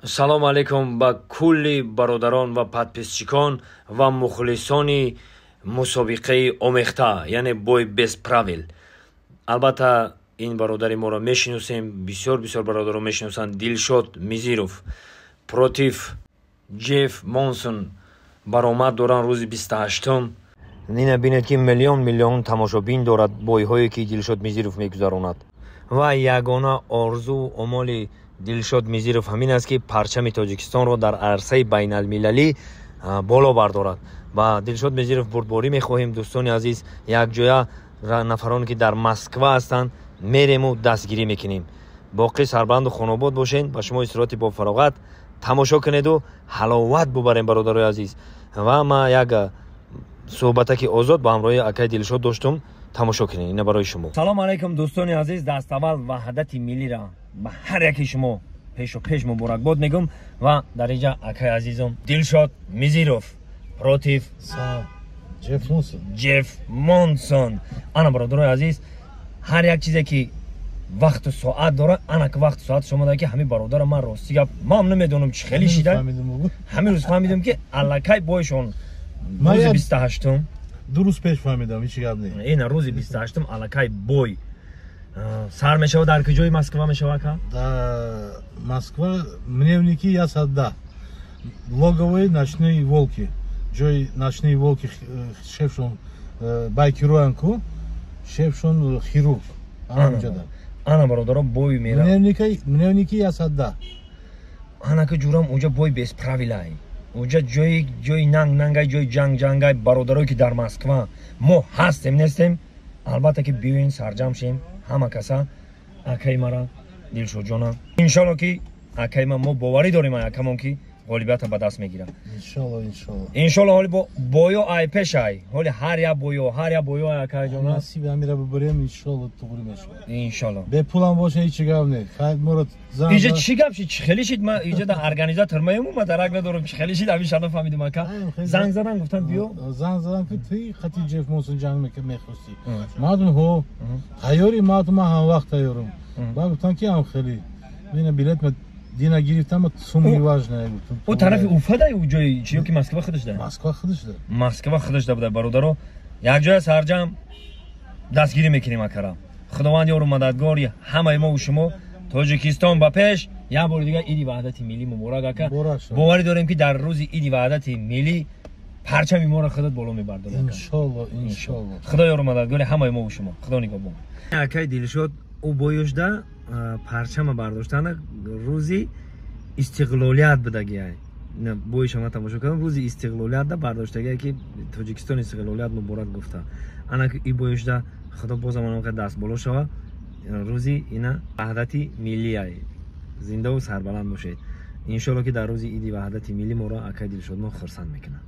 Салом алейкум ба кулли бародарон ва подписчикон ва мухлисони мусобиқаи омехта, яъне бой без правил. Албатта, ин бародари моро мешиносем, бисёр бисёр бародаро мешиносанд. Дилшод Мизиров против Ҷеф Монсон баромад доранд рӯзи 28-ум. Нина бинед, ки миллион миллион тамошобин дорад бойҳое, ки Дилшод Мизиров мегузаронад. Ва ягона орзу омоли Дилшод Мизиров ҳамин аст, ки парчами Тоҷикистонро дар арсаи байналмилалӣ боло бардорад. Ба Дилшод Мизиров бурдборӣ мехоҳем. Дӯстони азиз, якҷоя нафароне, ки дар Москва ҳастанд, мерему дастгирӣ мекунем. Боқӣ сарбаланду хонобод бошед. Ба шумо истироҳати бофароғат. Тамошо кунеду ҳаловат бубарем, бародарои азиз. Ва ма як суҳбатаки озод ба ҳамроҳи акаи Дилшод доштум, тамошо кунед, ина барои шумо. Салом алайкум, дӯстони азиз. Даставвал Ваҳдати миллира ба ҳар яки шумо пешу пеш муборакбод мегӯм. Ва дар инҷа акаи азизум Дилшод Мизиров против Ҷеф Монсон. Ана, бародарои азиз, ҳар як чизе ки вақту соат дорад, ана ки вақту соат шумо ки ҳамин бародара ман, рости гап, ман намедонам чӣ хеле шида, ҳамин рӯз фаҳмидам, ки аллакай бойшон рӯзи 28-ум. 2 рӯз пеш фаҳмидам, ҳеҷ гап не. Ина, рӯзи 28-ум аллакай бой сар мешавад. Дар куҷои Москва мешавад, ака? Дар Москва, Мневники 110, логовои «Ночные волки», ҷои «Ночные волки», шефшон байкироян ку, шефшон хирург ҳамҷода. Ана, бародаро, бой мера. Мневники 110. Ана ки ҷурам, уҷа бой без правилай, уҷа ҷои нанг нангай, ҷои ҷанг ҷангай. Бародарое, ки дар Москва мо ҳастем, нестем, албатта ки биёен, сарҷам шем ҳама каса. Акаи мара Дилшодҷона, иншолло, ки акаи ма, мо боварӣ дорем, акамон ки ғолибията ба даст мегирад. Иншолло, иншолло. Иншолло. Ҳоли бойо ай пешай, ҳоли ҳар як бойо, ҳар як бойо, акаҷона. Насиби ҳамира бибарем, иншолло, туғри мешавад. Иншолло. Бепулам боша, ҳеҷ гап не, хайр, моро зан. Иҷа чӣ гап шид, чӣ хеле шид? Ма иҷа да организатор маему, ма дарак надорам, чӣ хеле шид, ҳамин шана фаҳмидум. Ака, занг задан, гуфтан биё. Занг задан, ки ти хати Ҷеф Монсон ҷанг мехостӣ. Мардум ҳо тайёри, мардум, ман ҳамвақт тайёрам. Баъд гуфтан, ки ҳам хеле мена билет дина гирифтам, сум неважно. Ӯ тарафи Уфа да, ӯ ҷои чи ё ки Москва худаш да? Москва худаш да. Москва худаш да буда. Бародаро, якҷоя сарҷам дастгирӣ мекунем акара. Худованд ёру мададгори ҳамаи мову шумо. Тоҷикистон ба пеш! Як бори дигар Иди Ваҳдати миллӣ муборак, ака. Боварӣ дорем, ки дар рӯзи Иди Ваҳдати миллӣ парчами моро худат боло мебардорӣ. Иншолло, иншолло. Худо ёру мададгори ҳамаи мову шумо, худо нигоҳбон. Акаи Дилшод ӯ боёшда парчама бардоштана рӯзи истиқлолият будагиай. Бои шама тамошо кардам, рӯзи истиқлолиятда бардоштагиай, ки Тоҷикистон истиқлолият муборак гуфта. Ана и боёшда худо бозам ана даст боло шава рӯзи ина ваҳдати миллиай. Зиндаву сарбаланд бошед. Иншолло, ки дар рӯзи Иди Ваҳдати миллӣ моро акаи Дилшодмо хурсанд мекунад.